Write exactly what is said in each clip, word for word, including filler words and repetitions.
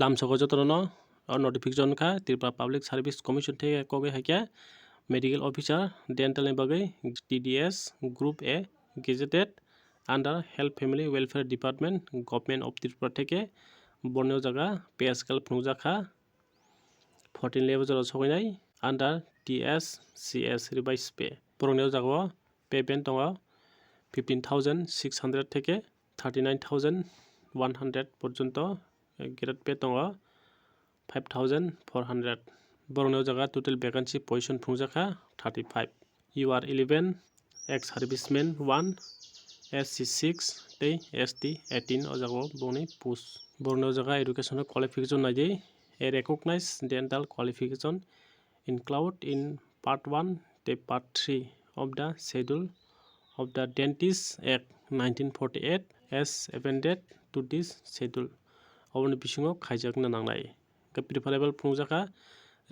Lamsogo jotono o notification kha Tripura Public Service Commission theke kogwi haikhe medical officer dental ni bagwi T D S Group A gazetted under Health Family Welfare Department, Government of Tripura theke borni o jaga pay scale phunukjak kha fourteen level o sogwinai under T S C S revised pay. Borokni o jaga o pay band tongo fifteen thousand six hundred theke thirty nine thousand one hundred porjonto, grade pay tongo five thousand four hundred. Borokni o jaga total vacancy position phunukjak kha thirty five. U R eleven, ex serviceman one, S C six tei S T eighteen o jaga o bongni post. Borokni o jaga education qualification naidi, a recognized dental qualification included in Part one tei Part three of the Schedule of the Dentists Act nineteen forty eight as amended to this schedule. Oboni bisingo khaijakna nangnai. Hwnkhe preferable phunukjak kha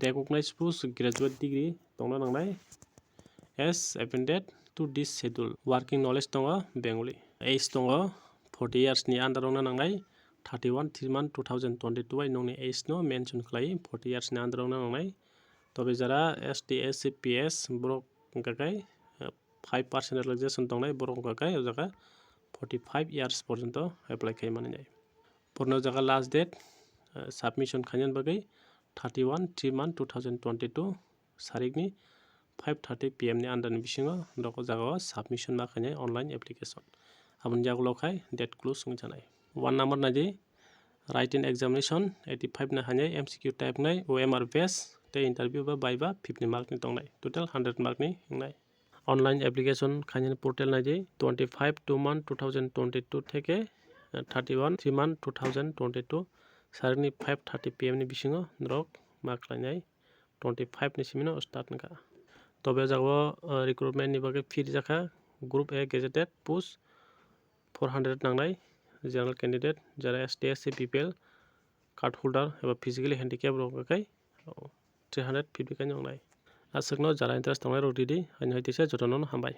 recognized post graduate degree tongna nangnai as amended to this schedule. Working knowledge tongo Bengali. Age tongo forty years ni under ongna nangnai. Thirty one three month two thousand twenty two bai nokni age no mention khlai forty years ni under ongna nangnai. Tobe jara S T, S C, P S borok wngkha khe, eh, five percent relaxation tongnai, borok wngkha khe o jaga forty five years porjonto apply khai manwi nai. Borokni o jaga last date, eh, submission khainani bagwi thirty one three month two thousand twenty two sarikni five thirty P M ni under ni bisingo norok o jaga o submission ma khainai online application. Aboni yagulo khai date close wngwi thanai. One number naidi, written examination eighty five ni hainai M C Q type nai O M R base tei interview ba viva fifty mark ni tongnai, total hundred mark ni wngnai. Online application khainani portal naidi twenty five two month two thousand twenty two theke, eh, thirty one three month two thousand twenty two sarikni five thirty P M ni bisingo norok ma khlainai. Twenty five ni simi no start wngkha. Tobe o jaga o, uh, recruitment ni bagwi fee rijak kha, Group A gazetted post four hundred nangnai, general candidate, jara S T, S C, B P L card holder eba physically handicap rok wngkha khe, oh, three hundred fifty khe wngnai. Aswkno jara interest tongnai rok ridi, ani hai teisa jotono hambai.